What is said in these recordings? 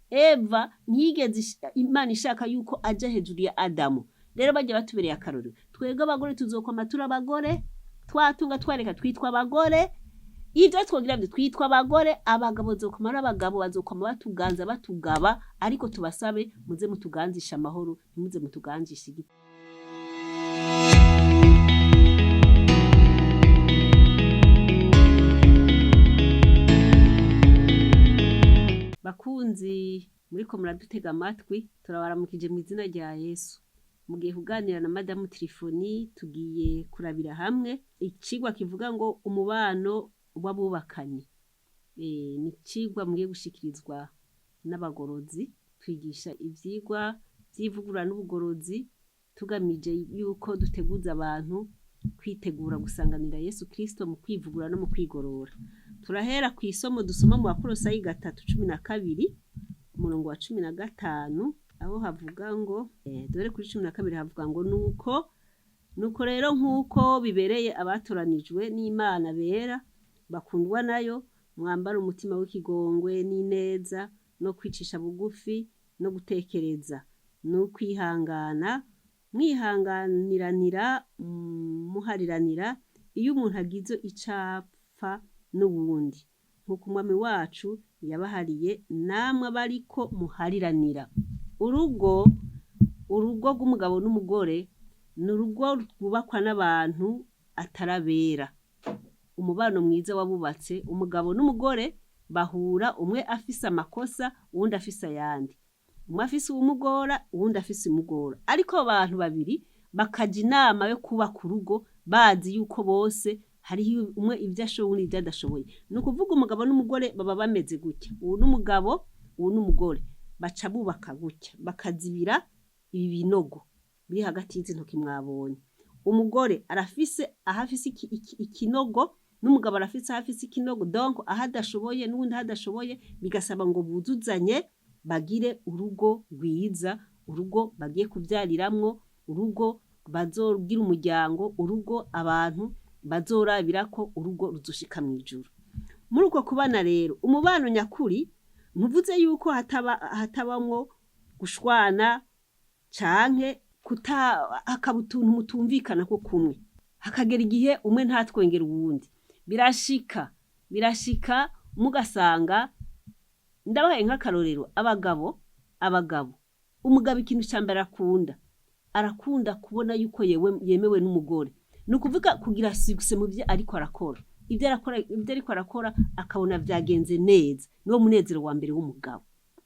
Eva ntiyigeze Imana ishaka yuko aja hejuru ya Adamu. Rero bajya batubereye akarorero. Twebwe abagore tuzokwama turi abagore, twatunga twareka twitwa abagore, ibyo twogira byo twitwa abagore. Abagabo bazokoma ari abagabo, bazokoma batuganza batugaba, ariko tubasabe muze mutuganzisha amahoro, ntimuze mutuganzishe igiti. Bakunzi muriko muradutega amatwi, turabaramukije mu izina rya Yesu. Mugiye kuganira na Madamu Tirifoni, tugiye kurabira hamwe icigwa kivuga ngo umubano w'abubakanye. Ni icigwa mugiye gushikirizwa n'abagorozi. Twigisha ivyigwa vy'ivugurura n'ubugorozi, tugamije yuko duteguza abantu kwitegura gusanganira Yesu Kristo mu kwivugura no mu kwigorora. Turahera kw'isomo dusoma mu Bakolosayi 3:12, umurongo wa 15, aho havuga ngo dore kuri 12 havuga ngo nuko rero nk'uko bibereye abatoranijwe n'Imana bera bakundwa nayo, mwambara umutima w'ikigongwe n'ineza no kwicisha bugufi no gutekereza no kwihangana, mwihanganiranira, muhariranira iyo umuntu agize icapfa n'uwundi, nk'uko Umwami wacu yabahariye namwe abariko muhariranira. Urugo rw'umugabo n'umugore ni urugo rwubakwa n'abantu atarabera. Umubano mwiza w'abubatse, umugabo n'umugore bahura umwe afise amakosa, uwundi afise ayandi, umwe afise uwumugora, uwundi afise umugora, ariko abo bantu babiri bakaja inama yo kubaka urugo bazi yuko bose hariho umwe ivyo ashoboye uwundi ivyo adashoboye. Ni ukuvuga umugabo n'umugore baba bameze gutya, uwu n'umugabo, uwu n'umugore, baca bubaka gutya, bakazibira ibi binogo biri hagati y'izi ntoki mwabonye. Umugore arafise aho afise ikinogo, n'umugabo arafise aho afise ikinogo, donc aho adashoboye n'uwundi aho adashoboye, bigasaba ngo buzuzanye bagire urugo rwiza, urugo bagiye kuvyariramwo, urugo bazogira umuryango, urugo abantu bazorabirako, urugo ruzoshika mw'ijuru. Muri uko kubana rero, umubano nyakuri ntuvuze yuko hatabamwo gushwana canke hakaba utuntu mutumvikana ko kumwe, hakagera igihe umwe ntatwengera uwundi. Birashika mugasanga, ndabahaye nk'akarorero, abagabo, umugabo ikintu ca mbere arakunda kubona yuko yemewe n'umugore. Ni ukuvuga kugira succès mu vyo ariko arakora, ivyo ariko arakora akabona vyagenze neza, niwo munezero wa mbere w'umugabo.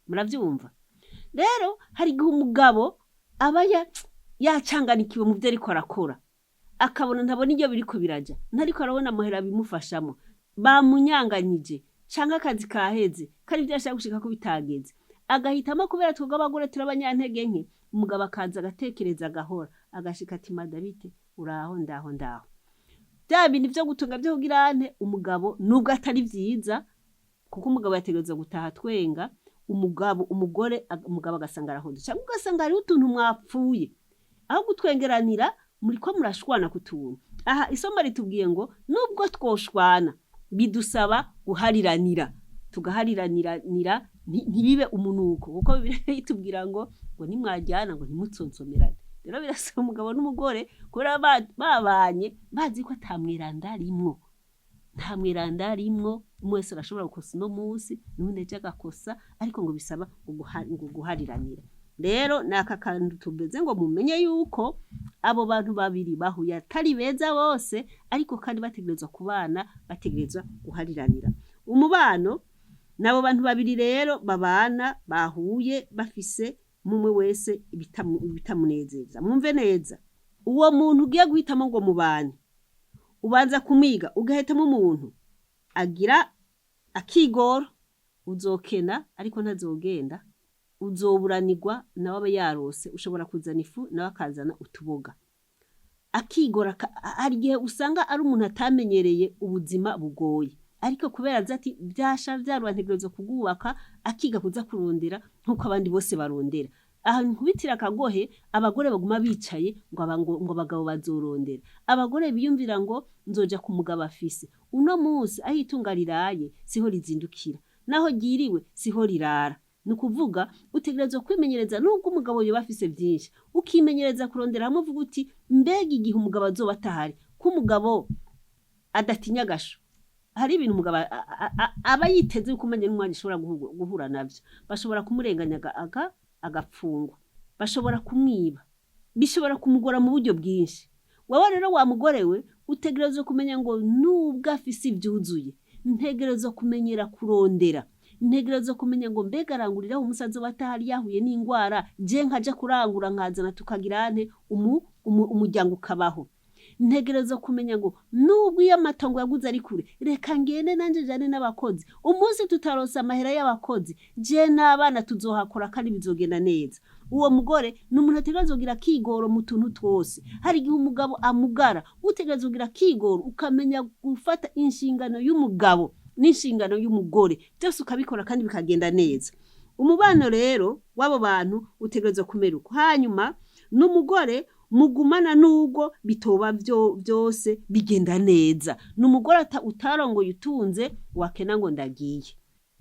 Muravyumva? Rero hari igihe umugabo aba yacanganikiwe mu vyo ariko arakora, akabona ntabona iyo biriko biraja, ntariko arabona amahera bimufashamo, bamunyanganyije, canke akazi kaheze, kari ivyo yashaka gushikako bitageze, agahitamo kubera twebwe abagore turi abanyantege nke, umugabo akaza agatekereza agahora, agashika ati madabite uraho ndaho ndaho. Vya bintu vyo gutunga vyo kugira ante, umugabo nubwo atari vyiza, kuko umugabo yategerezwa gutaha twenga, umugabo umugore umugabo agasanga arahoze, canke ugasanga hariho utuntu mwapfuye, aho gutwengeranira muriko murashwana ku tuntu. Aha isomo ritubwiye ngo nubwo twoshwana bidusaba guhariranira, tugahariraniranira ntibibe umunuko, kuko Bibiliya itubwira ngo nimwajyana ngo ntimutsonsomerane. Rero birasaba umugabo n'umugore kubera babanye bazi ko ata mweranda arimwo, nta mweranda arimwo, umwe wese arashobora gukosa uno munsi n'uwundi ejo agakosa, ariko ngo bisaba ngo guhariranira. Rero ni aka kantu tumeze ngo mumenye yuko abo bantu babiri bahuye atari beza bose, ariko kandi bategerezwa kubana, bategerezwa guhariranira. Umubano n'abo bantu babiri rero babana bahuye bafise mumwe wese ibitamunezeza. Mwumve neza, uwo muntu ugiye guhitamo ngo mubane, ubanza kumwiga ugahitamo umuntu agira akigoro, uzokena ariko ntazogenda, uzoburanirwa nawe aba yarose, ushobora kuzana ifu nawe akazana utuboga. Akigora, hari igihe usanga ari umuntu atamenyereye ubuzima bugoye, ariko kubera azi ati vyasha vyarubantegerezwa kugubaka, akiga kuza kurondera nk'uko abandi bose barondera. Aha nkubitira akagohe abagore baguma bicaye ngo abagabo bazorondera. Abagore biyumvira ngo nzoja ku mugabo afise. Uno munsi aho itunga riraye siho rizindukira, naho ryiriwe siho rirara. Ni ukuvuga utegerezwa kwimenyereza nubwo umugabo yoba afise byinshi, ukimenyereza kurondera hamwe uvuga uti mbega igihe umugabo azoba atahari, ko umugabo adatinya agasho. Hari ibintu umugabo aba yiteze yuko umenya n'umwanya ashobora guhura navyo. Bashobora kumurenganya agapfungwa, bashobora kumwiba, bishobora kumugora mu buryo bwinshi. Wowe rero wa mugore we, utegerezwa kumenya ngo nubwo afise ivyuzuye, ntegerezwa kumenyera kurondera, ntegerezwa kumenya ngo mbega aranguriraho umusaza we atahari yahuye n'ingwara, je nkaja kurangura nkazana tukagira nte umuryango ukabaho. Ntegerezwa kumenya ngo nubwo iyo amatongo yaguze ari kure, reka ngende nanje jane n'abakozi. Umunsi tutaronse amahera y'abakozi, je n'abana tuzohakora kandi bizogenda neza. Uwo mugore ni umuntu ategerezwa kugira akigoro mu tuntu twose. Hari igihe umugabo amugara, utegerezwa kugira akigoro ukamenya gufata inshingano y'umugabo n'inshingano y'umugore, byose ukabikora kandi bikagenda neza. Umubano rero w'abo bantu utegerezwa kumera uko. Hanyuma n'umugore mugumana nubwo bitoba byose bigenda neza. Ni umugore utarongoye utunze wakena ngo ndagiye,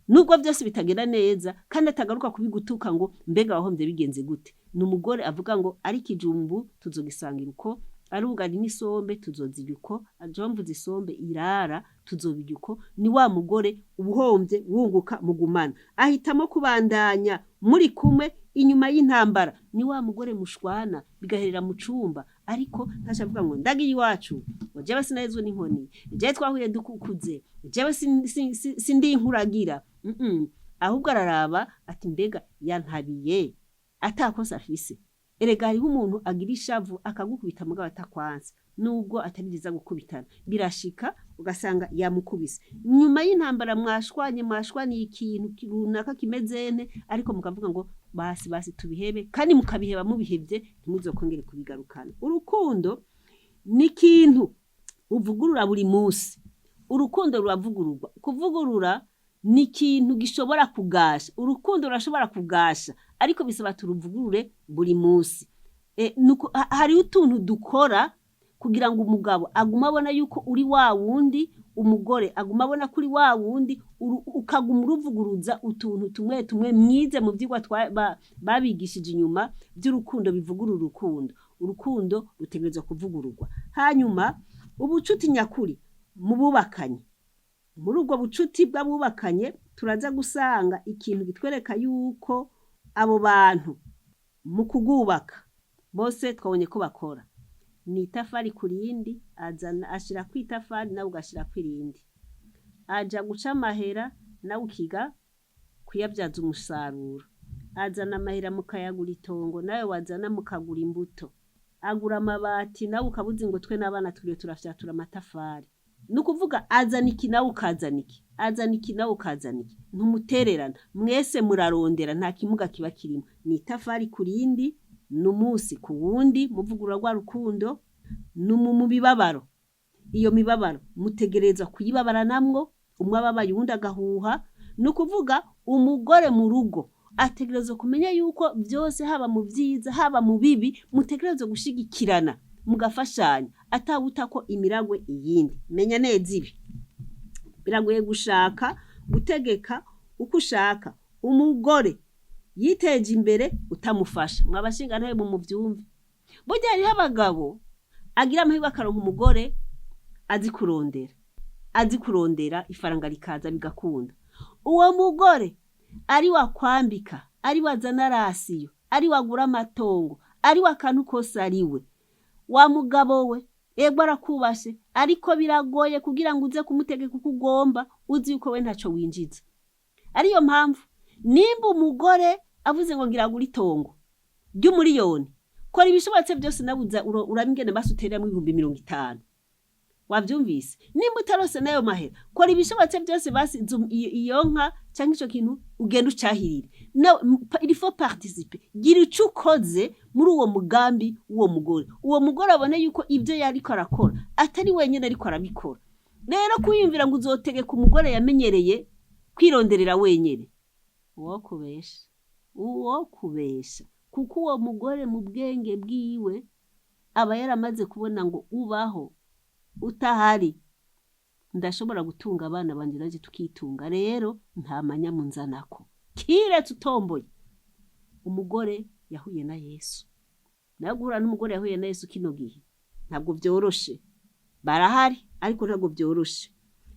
nubwo byose bitagenda neza, kandi atagaruka kubigutuka ngo mbega wahombye bigenze gute. Ni umugore avuga ngo ari ikijumbu tuzogisangira uko, ari ubugari n'isombe tuzozirya uko, aje mvuze isombe irara tuzobirya uko. Ni wa mugore ubuhombye wunguka mugumana, ahitamo kubandanya muri kumwe inyuma y'intambara. Ni wa mugore mushwana bigaherera mu cumba, ariko ntaca avuga ngo ndagiye iwacu, ngo jewe sinahezwe n'inkoni, jewe twahuye dukukuze, jewe sindi inkuragira. Ahubwo araraba ati mbega yantabiye atakosa afise. Erega hariho umuntu agira ishavu akagukubita mugabo atakwanse, nubwo atari byiza gukubitana, birashika ugasanga yamukubise nyuma y'intambara, mwashwanye, mwashwaniye ikintu runaka kimeze nte, ariko mukavuga ngo basi basi tubihebe, kandi mukabiheba mubihevye ntimuzokongere kubigarukana. Urukundo ni ikintu uvugurura buri munsi. Urukundo ruravugururwa. Kuvugurura ni ikintu gishobora kugasha. Urukundo rurashobora kugasha, ariko bisaba turuvugurure buri munsi. Hariho utuntu dukora kugira ngo umugabo agume abona yuko uri wa wundi, umugore aguma abona ko uri wa wundi, ukaguma uruvuguruza utuntu tumwe tumwe mwize mu vyigwa babigishije inyuma by'urukundo bivugurura urukundo. Urukundo rutegerezwa kuvugururwa. Hanyuma ubucuti nyakuri mu bubakanye. Muri ubwo bucuti bw'abubakanye turaza gusanga ikintu gitwereka yuko abo bantu mu kugubaka bose twabonye ko bakora ni itafari ku rindi, azana ashira ku itafari nawe ugashira ku irindi, aja guca amahera nawe ukiga kuyabyaza umusaruro, azana amahera mukayagura itongo nawe wazana mukagura imbuto, agura amabati nawe ukabuzi ngo twe n'abana turiyo turafyatura amatafari. Ni ukuvuga azana iki nawe ukazana iki, azana iki nawe ukazana iki, ntumutererana, mwese murarondera, nta kimuga kiba kirimo. Ni itafari ku rindi, ni umunsi ku wundi muvugurura rwa rukundo. Ni mu mibabaro, iyo mibabaro mutegerezwa kuyibabaranamwo, umwe ababaye uwundi agahuha. Ni ukuvuga umugore mu rugo ategerezwa kumenya yuko byose, haba mu byiza haba mu bibi, mutegerezwa gushigikirana mugafashanya, atawuta ko imiragwe iyindi. Menya neza ibi, biragoye gushaka gutegeka uko ushaka umugore yiteje imbere utamufasha. Mwabashinga ntawe mu muvyumve, burya hariho abagabo agira amahirwe akaronka umugore azi kurondera, azi kurondera ifaranga rikaza bigakunda. Uwo mugore ari wakwambika, ari wazana rasiyo, ari wagura amatongo, ari wakantu kose ari we. Wa mugabo we, ego arakubashe, ariko biragoye kugira ngo uze kumutegeka uko ugomba uzi yuko we ntaco winjiza. Ariyo mpamvu nimba umugore avuze ngo ngira agure itongo ry'umuriyoni, kora ibishobotse byose nawe uza urabe ingene basi utereramwo 50,000. Wavyumvise? Nimba utarose n'ayo mahera, kora ibishobotse byose basi iyo nka canke ico kintu ugenda ucahirire. No, il faut participer, gira ico ukoze muri uwo mugambi w'uwo mugore, uwo mugore abone yuko ibyo yariko arakora atari wenyine ariko arabikora. Rero kwiyumvira ngo uzotegeka umugore yamenyereye kwironderera wenyene, uwo kubesha, uwo kubesha, kuko uwo mugore mu bwenge bwiwe aba yaramaze kubona ngo ubaho utahari ndashobora gutunga abana banje naje tukitunga, rero nta manyamunzanako. Kiretse utomboye umugore yahuye na Yesu. Nawe guhura n'umugore yahuye na Yesu kino gihe ntabwo byoroshe. Barahari, ariko ntabwo byoroshe.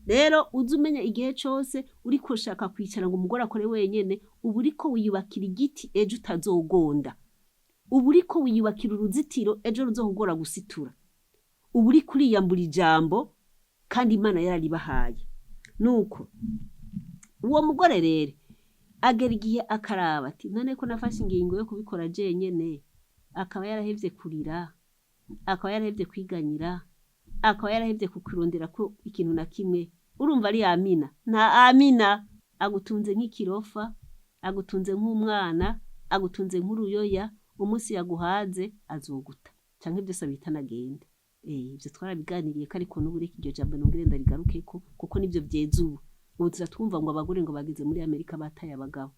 Rero uze umenya igihe cose uriko ushaka kwicara ngo umugore akore wenyene, uba uriko wiyubakira igiti ejo utazogonda, uba uriko wiyubakira uruzitiro ejo ruzokugora gusitura, uba uriko uriyambura ijambo kandi Imana yararibahaye. Nuko uwo mugore rero agera igihe akaraba ati: "None ko nafashe ingingo yo kubikora jenyene, akaba yarahevye kurira, akaba yarahevye kwiganyira, akaba yarahevye kukurondera ko ikintu na kimwe, urumva ari amina nta amina." Agutunze nk'ikirofa, agutunze nk'umwana, agutunze nk'uruyoya. Umunsi yaguhaze azoguta canke vyose abita nagende. Ivyo twarabiganiriye ko, ariko n'ubu reka iryo jambo nongere ndarigarukeko, kuko nivyo vyeze ubu. Ubu tuza twumva ngo abagore ngo bageze muri Amerika bataye abagabo.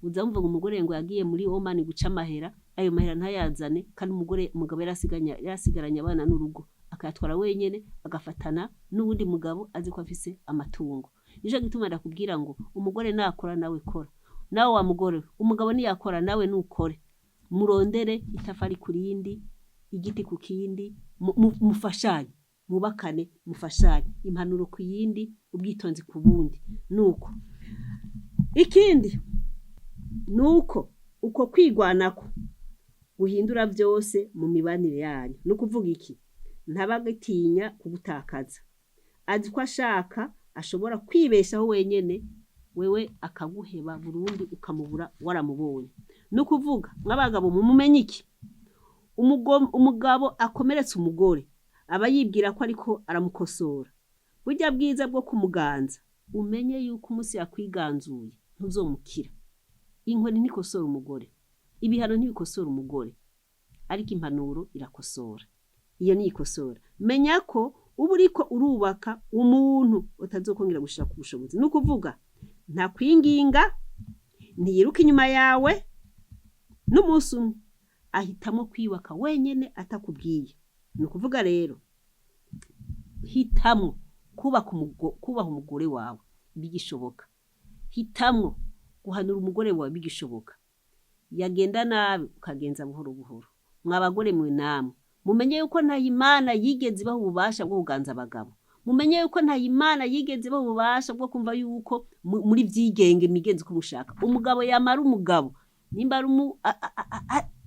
Uza wumva ngo umugore ngo yagiye muri Oman guca amahera, ayo mahera ntayazane, kandi umugore umugabo yarasigaranye abana n'urugo, akayatwara wenyene, agafatana n'uwundi mugabo azi ko afise amatungo. Nico gituma ndakubwira ngo umugore nakora, nawe kora. Nawe wa mugore we, umugabo niyakora, nawe nukore. Murondere itafari ku rindi, igiti ku kindi, mufashanye, mubakane, mufashanye, impanuro ku yindi, ubwitonzi ku bundi. Nuko ikindi nuko uko kwigwanako guhindura vyose mu mibanire yanyu. Ni ukuvuga iki? Ntabagitinya kugutakaza, azi ko ashaka ashobora kwibeshaho wenyene, wewe akaguheba burundu, ukamubura waramubonye. Ni ukuvuga mw'abagabo mumumenye iki? Umugabo akomeretse umugore aba yibwira ko ariko aramukosora. Burya bwiza bwo kumuganza, umenye yuko umunsi yakwiganzuye ntuzomukira. Inkoni ntikosora umugore, ibihano ntibikosora umugore, ariko impanuro irakosora. Iyo niyikosora. Menya ko uba uriko urubaka umuntu utazokongera gushira ku bushobozi. Ni ukuvuga ntakwinginga, ntiyiruka inyuma yawe n'umunsi umwe, ahitamo kwiyubaka wenyene atakubwiye. Ni ukuvuga rero hitamwo kubaha umugore wawe bigishoboka, hitamwo guhanura umugore wawe bigishoboka. Yagenda nabi, ukagenza buhoro buhoro. Mwa bagore mwe, namwe mumenye yuko nta Imana yigeze ibaha ububasha bwo kuganza abagabo. Mumenye yuko nta Imana yigeze ibaha ububasha bwo kumva yuko muri vyigenge migenzi uko mushaka. Umugabo yamara umugabo, nimba ari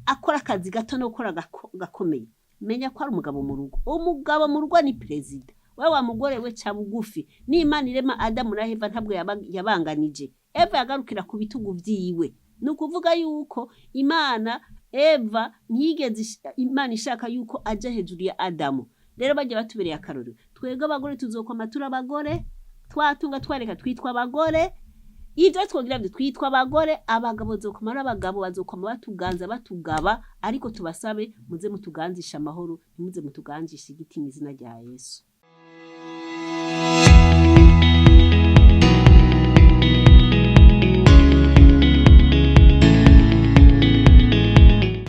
akora akazi gato no gukora gakomeye, menya ko ari umugabo mu rugo. Umugabo mu rugo ni perezida. Wewe wa mugore we, ca bugufi. N'Imana irema Adamu na Eva ntabwo yabanganije. Eva yagarukira ku bitugu vyiwe. Ni ukuvuga yuko Imana Eva ntiyigeze Imana ishaka yuko aja hejuru ya Adamu. Rero bajya batubereye akarorero. Twebwe abagore tuzokwama turi abagore, twatunga twareka twitwa abagore, ivyo twogira vyo twitwa abagore. Abagabo bazokwama ari abagabo, bazokwama batuganza, batugaba, ariko tubasabe muze mutuganzishe amahoro, ntimuze mutuganzishe igiti, mw'izina rya Yesu.